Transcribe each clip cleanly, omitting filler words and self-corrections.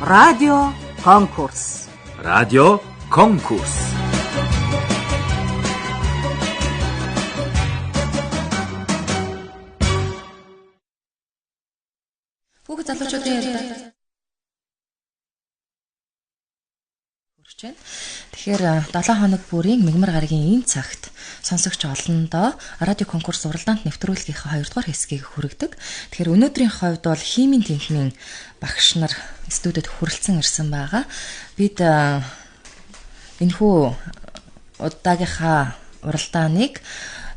Радио конкурс. Радио конкурс. Хүүхэд залуучуудын ярьдаг хүрч байна. Тэгэхээр 7 хоног бүрийн мегмар гарагийн энэ цагт сонсогч олондоо радио конкурс уралдаанд нэвтрүүлгийнхээ 2 дугаар хэсгийг хүргэдэг. Тэгэхээр өнөөдрийн хувьд бол химийн тэнхимийн багш нар студид хүрэлцэн ирсэн байгаа. Бид энэхүү удаагийнхаа уралдааныг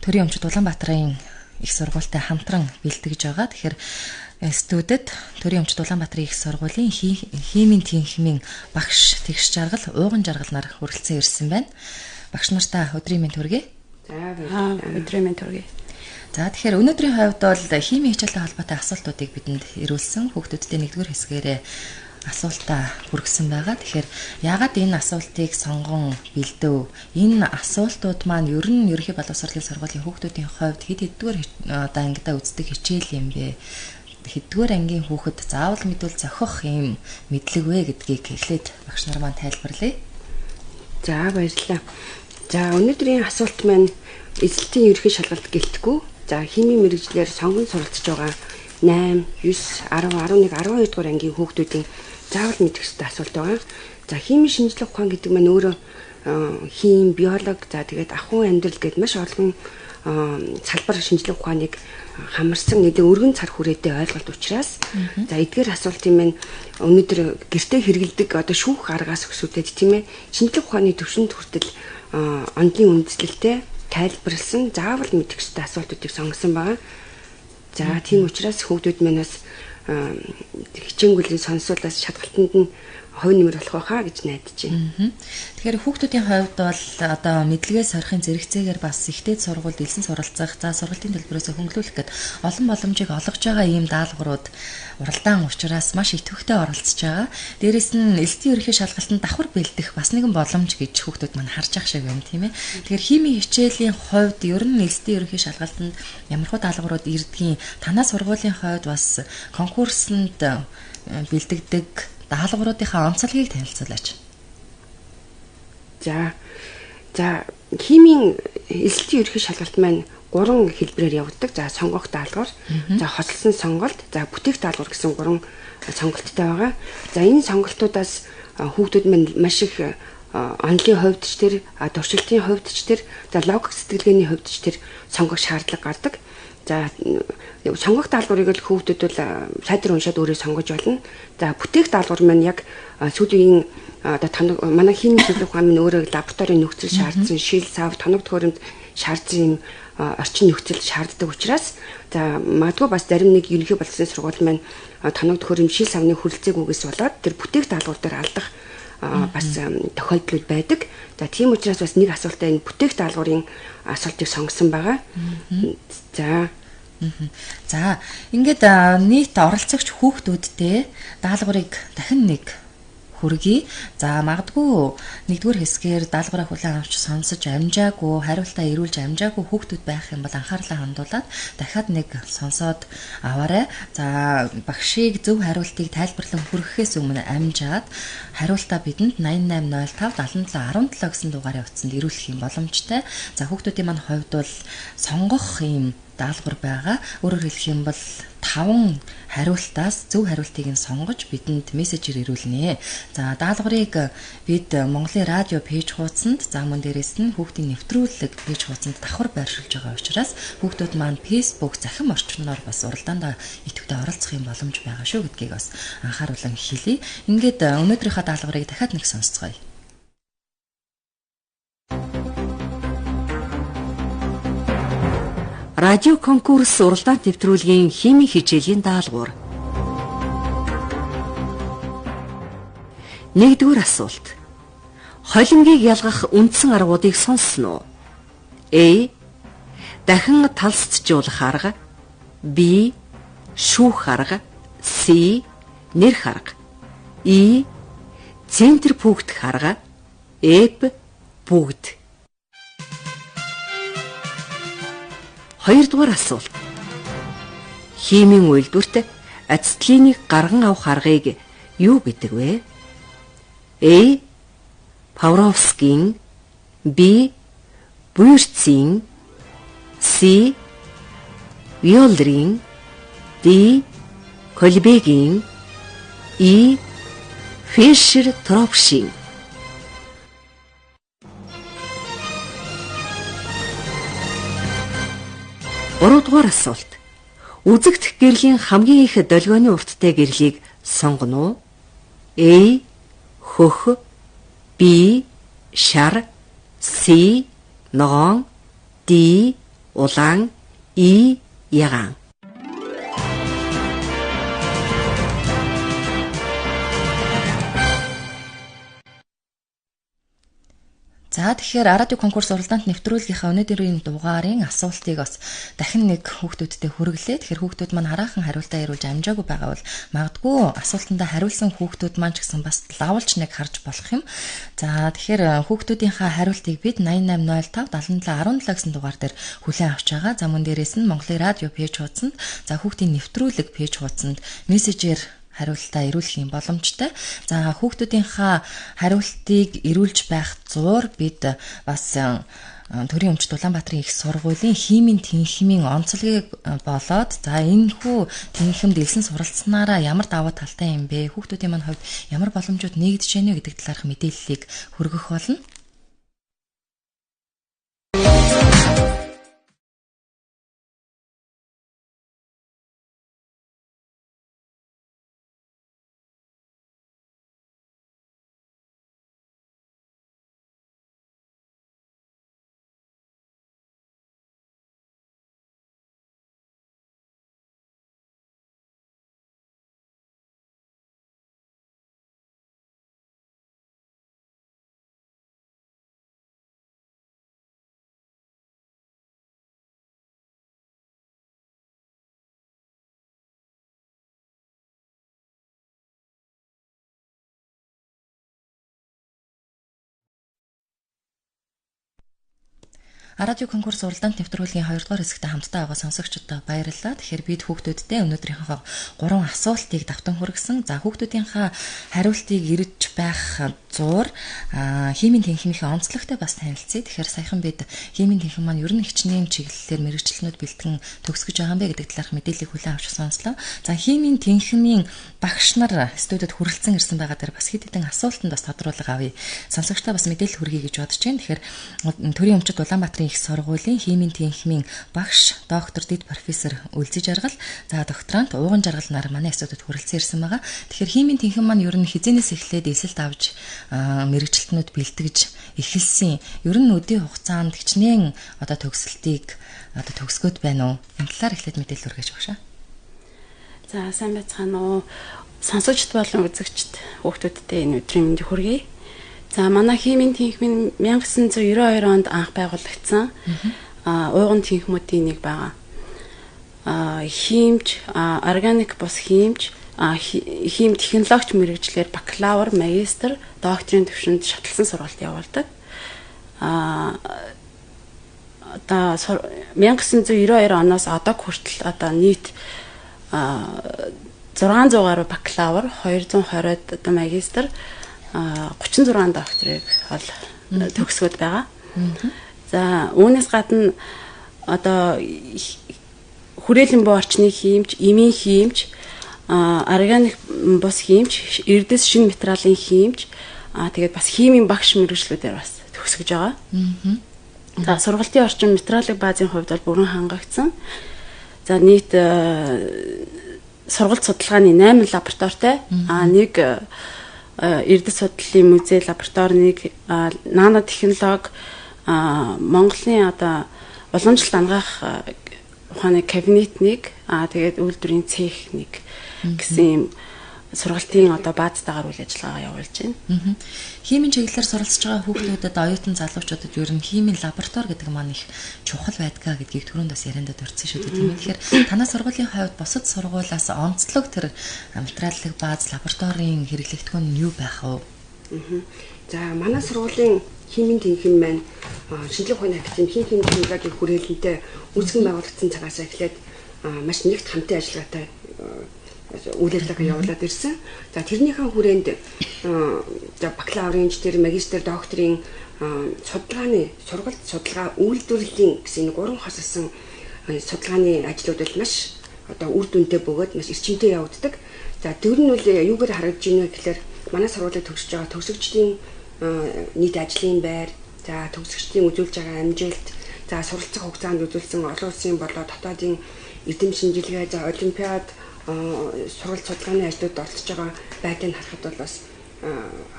төрийн өмчт Улаанбаатарын их сургуультай хамтран бэлтгэж байгаа. Тэгэхээр студид төрийн өмчт Улаанбаатарын их сургуулийн химийн тэнхимийн багш Тэгш Жаргал, Ууган Жаргал нар хүрэлцэн ирсэн байна. Багш нартаа өдрийн мэнд хүргэе. За, өдрийн мэнд хүргэе. За, тэгэхээр өнөөдрийн хувьд бол химийн хичээлтэй холбоотой асуултуудыг бидэнд ирүүлсэн. Хүүхдүүдтэй нэгдүгээр хэсгээрээ асуултаа хүргэсэн байгаа. Тэгэхээр яагаад энэ асуултыг сонгон бэлдэв? Энэ асуултууд маань ер нь ерөнхий боловсролын сургуулийн хүүхдүүдийн хувьд хэд хэддүгээр одоо ангидаа үздэг хичээл юм бэ? Хэддүгээр ангийн хүүхэд заавал мэдвэл зохих юм мэдлэг вэ гэдгийг эхлээд багш нар маань тайлбарлая. За, баярлалаа. За, өнөөдрийн асуулт маань эзэлтийн ерөнхий шалгалт гэлтгүй. За, химийн мэргэжлээр сонгон суралцж байгаа 8, 9, 10, 11, 12 дугаар ангийн хүүхдүүдийн заавал мэдэх ёстой асуулт байгаа. За, химийн шинжлэх ухаан гэдэг маань өөрөө хим, биологи, за тэгээд ахуйн амьдрал гэд маш олон салбар шинжлэх ухааныг хамарсан нэгэн өргөн цар хүрээтэй ойлголт учраас за эдгээр асуултын маань өнөөдөр гэртээ хэрэгэлдэг одоо шүүх аргаас өсүүдэд тийм шинжлэх ухааны төвшөнд хүртэл онлын үндэслэлтэй тайлбарласан заавал мэдэх ёстой асуултуудыг сонгосон байгаа. За, тийм учраас хүүхдүүд маань бас хичээнгүлийн сонсуулаас шалгалтанд нь хувь нэмэр болох байхаа гэж найдаж байна. Тэгэхээр хүүхдүүдийн хувьд бол одоо мэдлэгээ сорихын зэрэгцээгээр бас ихтэй сургуульд элсэн суралцах, за сургалтын төлбөрөөсөө хөнгөлүүлэх гэд олон боломжийг олгож байгаа ийм даалгаврууд уралдаан учраас маш идэвхтэй оролцож байгаа. Дээрээс нь элсдийн ерөнхий шалгалтанд давхар бэлдэх бас нэгэн боломж гэж хүүхдүүд маань харж ах шиг байна, тийм ээ. Тэгэхээр химийн хичээлийн хувьд ер нь элсдийн ерөнхий шалгалтанд ямархуу даалгаврууд ирдгийг, танаа сургуулийн хувьд бас конкурсанд бэлдэгдэг даалгавруудынхаа онцлогийг танилцуулаач. За химийн элсэлтийн ерөнхий шалгалт маань 3 хэлбэрээр явагддаг. За, сонгох даалгавар, за хоцлсон сонголт, за бүтээх даалгавар гэсэн 3 сонголттой байгаа. За, энэ сонголтуудаас хүүхдүүд маань маш их онлын хувьд ч тэр, туршилтын хувьд ч тэр, за логик сэтгэлгээний хувьд ч тэр сонгох шаардлага гардаг. За, сонгох даалгаврыг л хүүхдүүд бол сайдар уншаад өөрөө сонгож болно. За, бүтээх даалгавар маань яг сүүлийн одоо манай химийн шинжлэх ухаан маань өөрөө лабораторийн нөхцөл шаардсан, шил сав, тоног төхөөрөмж шаардсан юм орчин нөхцөл шаарддаг учраас за магадгүй бас зарим нэг ерөнхий боловсролын сургууль маань тоног төхөөрөмж, шил савны хүрэлцээгүйгээс болоод тэр бүтээх даалгавар дээр алдах бас тохиолдлууд байдаг. За, тийм учраас бас нэг асуултаа энэ бүтээх даалгаврын асуултыг сонгосон байгаа. За. За, ингээд нийт оролцогч хүүхдүүдтэй даалгаврыг дахин нэг хүргэе. За, магадгүй нэгдүгээр хэсгээр даалгавраа хүлээн авч сонсож амжаагүй, хариултаа ирүүлж амжаагүй хүүхдүүд байх юм бол анхаарлаа хандуулад дахиад нэг сонсоод аваарай. За, багшийг зөв хариултыг тайлбарлан хүргэхээс өмнө амжаад хариултаа бидэнд 8805 77 17 гэсэн дугаарын утсанд ирүүлэх юм боломжтой. За, хүүхдүүдийн маань хувьд бол сонгох юм даалгавар байгаа. Өөрөөр хэлэх юм бол 5 хариултаас зөв хариултыг нь сонгож бидэнд мессежээр ирүүлнэ. За, даалгаврыг бид Монголын радио пэйж хуудсанд, за мөн дээрээс нь хүүхдийн нэвтрүүлэг пэйж хуудсанд давхар байршуулж байгаа учраас хүүхдүүд маань Facebook захим орчноор бас уралдаандаа идэвхтэй оролцох юм боломж байгаа шүү гэдгийг бас анхааруулан хэлье. Ингээд өнөөдрийнхөө даалгаврыг дахиад нэг сонсцгоё. Радио конкурс уралдаан нэвтрүүлгийн химийн хичээлийн даалгавар. Нэгдүгээр асуулт. Холимгийг ялгах үндсэн аргуудыг сонссон уу? А. Дахин талсджуулах арга. Б. Шүүх арга. С. Нэрх арга. И. Центрифугдэх арга. Ф. Бүгд. Хоёрдугаар асуулт. Химийн үйлдвэрт ацетиленийг гарган авах аргыг юу гэдэг вэ? А. Павровскийн, Б. Буйрцийн, С. Виолрийн, Д. Колбегийн, И. Фишер Тропшийн. Гуравдугаар асуулт. Үзэгдэх гэрлийн хамгийн их долгионы урттай гэрлийг сонгоно уу? А. Хөх, Б. Шар, С. Ногоон, Д. Улаан, И. Ягаан. За, тэгэхээр радио конкурс уралдаанд нэвтрүүлгийнхаа өнөөдрийн дугаарын асуултыг бас дахин нэг хүүхдүүдтэй хүргэлээ. Тэгэхээр хүүхдүүд маань хараахан хариултаа ирүүлж амжаагүй байгаа бол магадгүй асуултандаа хариулсан хүүхдүүд маань ч гэсэн бас лавлж нэг харж болох юм. За, тэгэхээр хүүхдүүдийнхаа хариултыг бид 8805 77 17 гэсэн дугаар дээр хүлээн авч байгаа. За, мөн дээрээс нь Монголын радио пэйж хуудсанд, за хүүхдийн нэвтрүүлэг пэйж хуудсанд мессежээр хариултаа ирүүлэх юм боломжтой. За, хүүхдүүдийнхаа хариултыг ирүүлж байх зуур бид бас төрийн өмчт Улаанбаатарын их сургуулийн химийн тэнхимийн онцлогийг болоод, за энэхүү тэнхимд элсэн суралцсанаараа ямар давуу талтай юм бэ? Хүүхдүүдийн маань хувьд ямар боломжууд нэгдэж байна вэ гэдэг талаарх мэдээллийг хүргэх болно. Радио конкурс уралдаанд нэвтрүүлгийн 2 дугаар хэсэгтээ хамтдаа байгаа сонсогчдод баярлалаа. Тэгэхээр бид хүүхдүүдтэй өнөөдрийнхөө 3 асуултыг давтан хүргэсэн. За, хүүхдүүдийнхаа хариултыг ирж байх зуур химийн тэнхимийн онцлогтой бас танилцъя. Тэгэхээр саяхан бид химийн тэнхим маань ер нь хичнээн чиглэлээр мэргэжилтнүүд бэлтгэн төгсгөж байгаа юм бэ гэдэг талаарх мэдээллийг хүлээн авч сонслоо. За, химийн тэнхимийн багш нар студид хүрэлцэн ирсэн байгаа дээр бас хэд хэдэн асуултанд бас тодруулга авъя. Сонсогчдоо бас мэдээлэл хүргэе гэж бодож байна. Тэгэхээр төрийн өмчт Улаанбаатарын их сургуулийн химийн тэнхимийн багш, доктор, дэд профессор Үлзий Жаргал, за докторант Ууган Жаргал нар манай студид хүрэлцэн ирсэн байгаа. Тэгэхээр химийн тэнхим маань ер нь хизэнээс эхлээд элсэлт авч мэргэжилтнүүд бэлтгэж эхэлсэн. Ер нь өдийн хугацаанд хичнээн одоо төгсөлтийг одоо төгсгөөд байна уу? Энэ талаар эхлээд мэдээлэл хүргэж өгшөө. За, сайн байцгаана уу? Сонсогчд болон үзэгчд хүүхдүүдтэй энэ өдрийн мэндийг хүргэе. За, манай химийн тэнхим 1992 онд анх байгуулагдсан. Ууган тэнхмүүдийн нэг байгаа. Химч, органик бус химч, хим технологич мэргэжлээр бакалавр, магистр, докторийн түвшинд шатлсан сургалт явуулдаг. Одоо 1992 оноос одоо хүртэл одоо нийт 600 гаруй бакалавр, 220 одоо магистр, 36 докторыг ол төгсгöd байгаа. За, үүнээс гадна одоо хүрээлэн буй орчны хиймч, эмийн хиймч, органик бус хиймч, эрдэс шинэ материалын хиймч, тэгээд бас химийн багш мэргэжлүүдээр бас төгсгөж байгаа. За, сургалтын орчин материалын баазын хувьд бол бүрэн хангагдсан. За, нийт сургалт судалгааны 8 лабораторитой, нэг эрдэс судлалын музей лаборатори, нэг нанотехнологи, Монголын одоо уламжлалт ангаах ухааны кабинет нэг, тэгээд үйлдвэрийн цех нэг гэсэн юм сургалтын одоо баазтайгаар үйл ажиллагаа явуулж байна. Химийн чиглэлээр суралцж байгаа хүүхдүүдэд, оюутан залуучуудад ер нь химийн лаборатори гэдэг маань их чухал байдгаа гэдгийг түрүүнд бас яриандаа дурдсан шүү дээ, тийм ээ. Тэгэхээр танай сургуулийн хувьд бусад сургуулиас онцлог тэр материалын бааз, лабораторийн хэрэглэгдэхүүн нь юу байх вэ? За, манай сургуулийн химийн тэнхим маань шинжлэх ухааны академи хим технологийн хүрээлэнтэй үүсгэн байгуулагдсан цагаас эхлээд маш нэгт хамтын ажиллагаатай үйл ажиллагаа явуулаад ирсэн. За тэрнийхэн хүрээнд за бакалаврын инженер, магистр, докторийн судалгааны сургалт, судалгаа, үйлдвэрлэлийн гэсэн энэ гурван хосолсон судалгааны ажлууд бол маш одоо үр дүнтэй бөгөөд маш эрчимтэй явагддаг. За тэр нь бол юугаар харагдаж байна вэ гэхээр манай сургуулийг төгсөж байгаа төгсөгчдийн нийт ажлын байр, за төгсөгчдийн үзүүлж байгаа амжилт, за суралцах хугацаанд үзүүлсэн олон улсын болоо дотоодын эрдэм шинжилгээ, за олимпиад, сургалт судалгааны ажлууд оролцож байгаа байдлыг харахад бол бас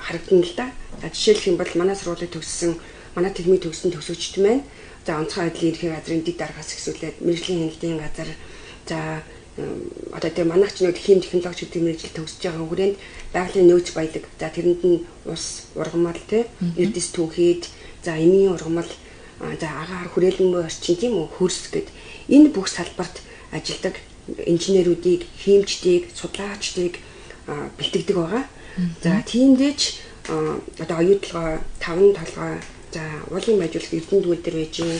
харагдана л да. За жишээлх юм бол манай сургуулийг төгссөн, манай техникийн төгссөн төгсөгчд маань за онцгой байдлын ерхий газрын дэд даргаас эхлүүлээд мэргэжлийн хяналт газар, за одоо тэгээ манайх ч нэг хим технологи гэдэг мэргэжил төгсөж байгаа хүрээнд байгалийн нөөц баялаг, за тэрэнд нь ус, ургамал, тэ эрдэс түүхийд, за эмийн ургамал, за агаар хүрээлэн буй орчин, тийм үү, хөрс гэд энэ бүх салбарт ажилладаг инженерүүдийг, хиймчдийг, судлаачдыг бэлтгэдэг байгаа. За тиймдээ ч одоо оюутлогоо, таван толгой, за уулын баяжуулах Эрдэнэ дүүл дээр байж гин,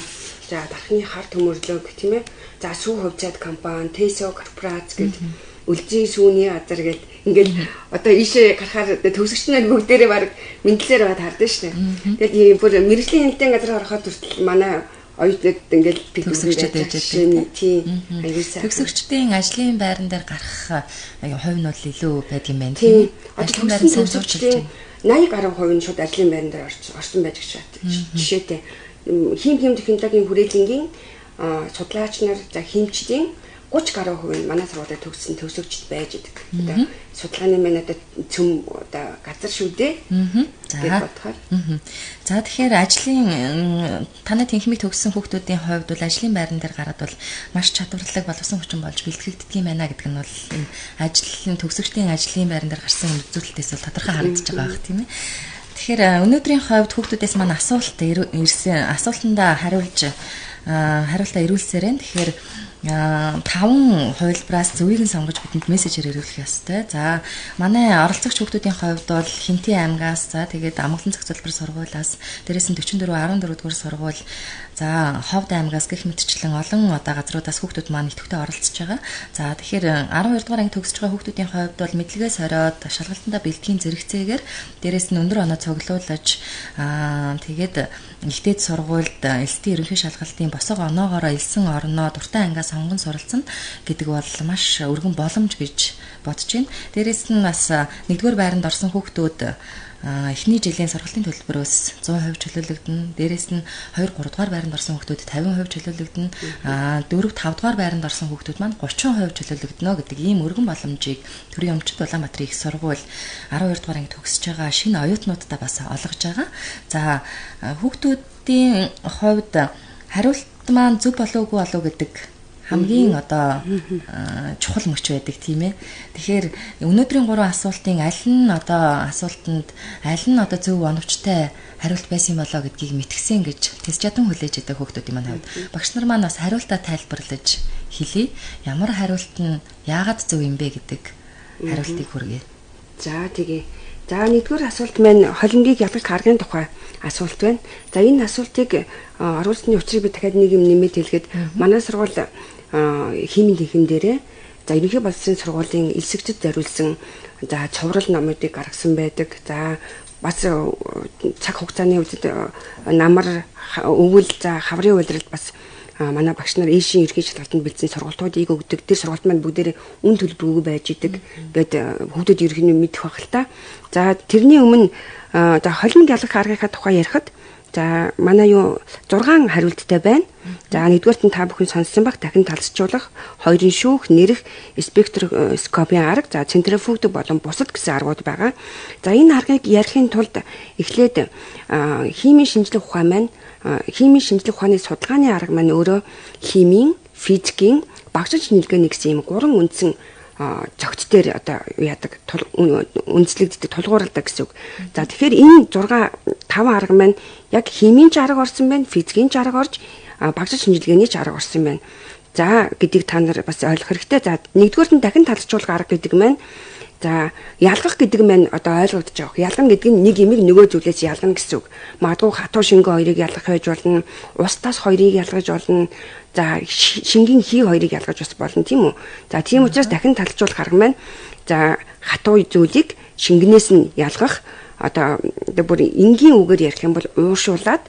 за дархны хар төмөрлөг, тийм ээ, за сүү хувьцаат компани, Тэсо корпорац гэд үлзий сүүний газар гэд ингээл одоо ийшээ гарахаар төгсөгч нар бүгдээрээ баг мэдлэлээр байгаад хардсан шүү дээ. Тэгээд ийм бүр мэргэжлийн хяналтын газар ороход хүртэл манай оюутнууд ингээл төгсөгчд байж байгаа. Тийм. Аюул сайн. Төгсөгчдийн ажлын байран дээр гарах хувь нь бол илүү байдаг юм байна тийм. Ажлын байран сайн суурчилж байна. 80 гаруй хувь нь шууд ажлын байран дээр орсон байж гэж жишээтэй. Хим хим технологийн хүрээлэнгийн судлаач нар, за химчдийн 30 гаруй хувь нь манай сургуулийг төгссөн төгсөгчд байж идэг. Одоо судалгааны маань одоо цөм одоо газар шүү дээ. За бодохоор. За тэгэхээр ажлын танай тэнхимийг төгссөн хүүхдүүдийн хувьд бол ажлын байран дээр гараад бол маш чадварлаг боловсон хүчин болж бэлтгэгддэг юм байна гэдэг нь бол энэ ажлын төгсөгчдийн ажлын байран дээр гарсан үзүүлэлтээс бол тодорхой харагдаж байгаа байх тийм ээ. Тэгэхээр өнөөдрийн хувьд хүүхдүүдээс маань асуулт ирсэн. Асуултандаа хариулж хариултаа ирүүлсээр байна. Тэгэхээр 5 хувилбараас зөвийг нь сонгож бидэнд мессежээр ирүүлэх ёстой. За манай оролцогч хүүхдүүдийн хувьд бол Хинтийн аймгаас, за тэгээд Амгалан зохицолбор сургуулиас, дээрээс нь 44 14 дугаар сургууль, за Ховд аймгаас гэх мэтчлэн олон одоо газруудаас хүүхдүүд маань идэвхтэй оролцож байгаа. За тэгэхээр 12 дугаар анги төгсөж байгаа хүүхдүүдийн хувьд бол мэдлэгээ сориод шалгалтандаа бэлтгэхийн зэрэгцээгээр дээрээс нь өндөр оноо цуглуулж тэгээд ихтэйд сургуульд элсдийн ерөнхий шалгалтын босго оноогоороо элсэн орноо дуртай ангиас сонгон суралцсан гэдэг бол маш өргөн боломж гэж бодож байна. Дээрээс нь бас нэгдүгээр байранд орсон хүүхдүүд эхний жилийн сургалтын төлбөрөөс 100% чөлөөлөгдөнө. Дээрээс нь 2 3 дугаар байранд орсон хүүхдүүд 50% чөлөөлөгдөнө. 4 5 дугаар байранд орсон хүүхдүүд маань 30% чөлөөлөгдөнө гэдэг ийм өргөн боломжийг төрийн өмчт Улаанбаатарын их сургууль 12 дугаар анги төгсөж байгаа шинэ оюутнуудаа бас олгож байгаа. За хүүхдүүдийн хувьд хариулт маань зөв болов уу болов гэдэг хамгийн одоо чухал мөч байдаг тийм ээ. Тэгэхээр өнөөдрийн гурван асуултын аль нь одоо асуултанд аль нь одоо зөв оновчтой хариулт байсан болоо гэдгийг мэтгсэн гэж тэс чадан хүлээж идэг хүүхдүүдийн маань хувьд багш нар маань бас хариултаа тайлбарлаж хэлье. Ямар хариулт нь яагаад зөв юм бэ гэдэг хариултыг хүргэе. За тэгье. За нэгдүгээр асуулт маань холимгийг ялгах аргын тухай асуулт байна. За энэ асуултыг оруулсны учрыг би дахиад нэг юм нэмээд хэлэхэд манай сургууль химийн танхим дээрээ за ерөнхий боловсролын сургуулийн элсэгчд зориулсан за цоврал номуудыг гаргасан байдаг. За бас цаг хугацааны үед намар өвөл за хаврын улиралд бас манай багш нар ээшийн ерөнхий шалгалтанд бэлдсэн сургалтуудыг өгдөг. Тэр сургалт маань бүгдээрээ үн төлбөргүй байж идэг. Ингээд хүүхдүүд ерөнхий мэдэх байх л та. За тэрний өмнө за холимог ялгах аргынхаа тухай ярихад за манай юу 6 хариулттай байна. За нэгдүгээрт нь та бүхэн сонссон баг дахин талсжуулах, хоёрын шүүх, нэрэх, спектроскопийн арга, за центрифугд болон бусад гэсэн аргууд байгаа. За энэ аргыг ярихын тулд эхлээд химийн шинжлэх ухаан маань химийн шинжлэх ухааны судалгааны арга маань өөрөө химийн, физикийн, багшин шинжилгээний гэсэн ийм гурван үндсэн зөгт дээр одоо яадаг үндэслэгддэг, тулгуурладаг гэсэн үг. За тэгэхээр энэ 6 5 арга маань яг химийн ч арга орсон байна, физикийн ч арга орж, багшин шинжилгээний ч арга орсон байна. За гэдгийг та нар бас ойлгох хэрэгтэй. За нэгдүгээрт нь дахин талцжуулах арга гэдэг маань За ялгах гэдэг маань одоо ойлгогдож байгаа. Ялган гэдэг нь нэг юмыг нөгөө зүйлээс ялгана гэсэн үг. Магадгүй хатуу шингэн хоёрыг ялгах байж болно. Ус тас хоёрыг ялгаж болно. За шингэн хий хоёрыг ялгаж бас болно, тийм үү? За тийм учраас дахин талжуулах арга маань за хатуу зүйлийг шингэнээс нь ялгах, одоо бүр энгийн үгээр ярих юм бол уушуулаад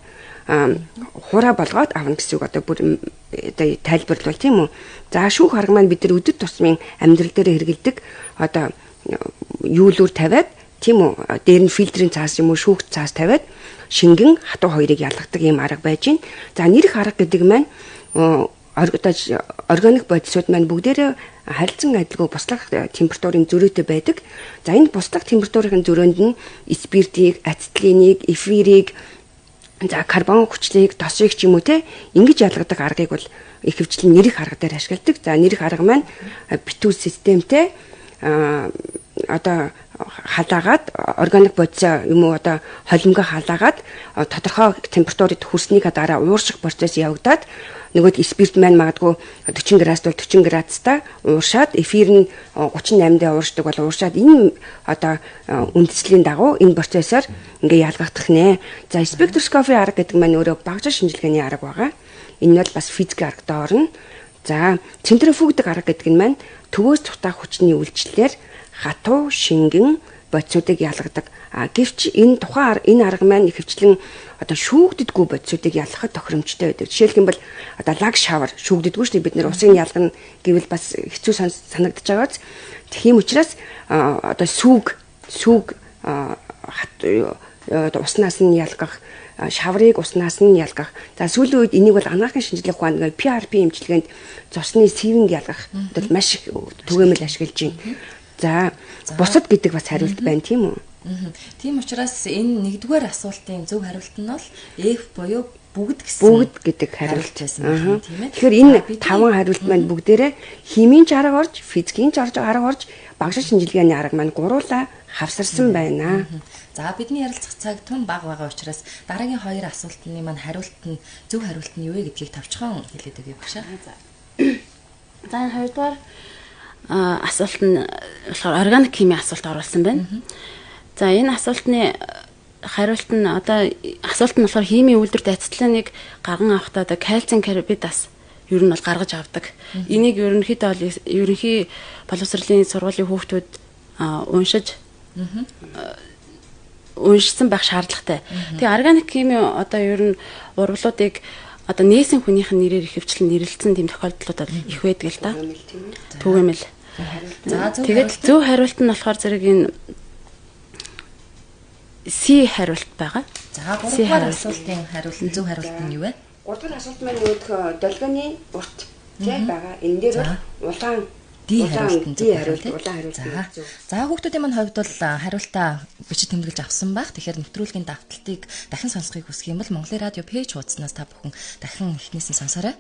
хураа болгоод авна гэсэн үг, одоо бүр одоо тайлбарлавал, тийм үү? За шүүх арга маань бид нар өдөр тутмын амьдрал дээр хэрэгэлдэг одоо юулуур тавиад, тийм үү, дээр нь фильтрийн цаас юм уу шүүх цаас тавиад шингэн хатуу хоёрыг ялгадаг ийм арга байж байна. За нэрх арга гэдэг маань одоо органик бодисууд маань бүгдээрээ харилцан адилгүй буслах температурын зөрөөтэй байдаг. За энэ буслах температурын зөрөөнд нь спиртийг, ацетиленийг, эфирийг, за карбон хүчлийг, тосыг ч юм уу те ингэж ялгадаг аргыг бол ихэвчлэн нэрх арга дээр ашигладаг. За нэрх арга маань битүүл системтэй одоо халаагаад органик бодисоо юм уу одоо холимгоо халаагаад тодорхой температурыг хүрснийг дараа уурших процесс явагдаад нөгөөд спирт маань магадгүй 40 градус бол 40 градустай ууршаад, эфир нь 38 дээр ууршдаг бол ууршаад энэ одоо үндэслэлийн дагуу энэ процессор ингээ ялгагдах нэ. За спектроскопийн арга гэдэг маань өөрөө багжаа шинжилгээний арга байгаа. Энэ нь бол бас физик аргад орно. За центрифугдаг арга гэдэг нь маань төвөөс цутаах хүчний үйлчлэлээр хатуу шингэн бодисуудыг ялгадаг. А гэвч энэ тухайн энэ арга маань ихэвчлэн одоо шүүгддэггүй бодисуудыг ялгахад тохиромжтой байдаг. Жишээлх юм бол одоо лаг шавар шүүгддэггүй шүү дээ. Бид нэр усыг ялгана гэвэл бас хэцүү санагдаж байгааз. Тийм учраас одоо сүүг уснаас нь ялгах, шаврыг уснаас нь ялгах. За сүүлийн үед энийг бол анагаахын шинжлэх ухаанд PRP эмчилгээнд цусны сэвинг ялгах бол маш их түгээмэл ашиглаж байна. За бусад гэдэг бас хариулт байна, тийм үү? Тийм учраас энэ нэгдүгээр асуултын зөв хариулт нь бол F буюу бүгд гэсэн бүгд гэдэг хариулт байсан байна, тийм ээ. Тэгэхээр энэ таван хариулт маань бүгдээрээ химийн ч арга орж, физикийн ч арга орж, багшаа шинжилгээний арга маань гуруулаа хавсарсан байна. За бидний ярилцах цаг тун бага байгаа учраас дараагийн хоёр асуултны маань хариулт нь зөв хариулт нь юу вэ гэдгийг товчхон хэлээд өгье багшаа. За энэ хоёрдугаар асуулт нь болохоор органик химийн асуулт оруулсан байна. За энэ асуултны хариулт нь одоо асуулт нь болохоор химийн үйлдвэрт ацетиленийг гарган авахдаа одоо кальцийн карбид ас ер нь бол гаргаж авдаг. Энийг ерөнхийдөө бол ерөнхий боловсролын сургуулийн хүүхдүүд уншиж уншсан байх шаардлагатай. Тэгээ органик химийн одоо ер нь урвалуудыг одоо нээсэн хүнийх нь нэрээр ихэвчлэн нэрлэлсэн тийм тохиолдлууд бол их байдаг л да. Түгээмэл. За зөв. Тэгээд зөв хариулт нь болохоор зэрэг энэ C хариулт байгаа. За гуравдугаар асуултын хариулт нь зөв хариулт нь юу вэ? Гуравдугаар асуулт маань нөгөөх долгионы урт тий байгаа. Энэ дээр бол улаан D хариулт нь улаан хариулт. За хүүхдүүдийн маань хувьд бол хариултаа бичиж тэмдэглэж авсан байх. Тэгэхээр нэвтрүүлгийн давталтыг дахин сонсохыг хүсэх юм бол Монголын радио пэйж хуудаснаас та бүхэн дахин эхнээс нь сонсоорой.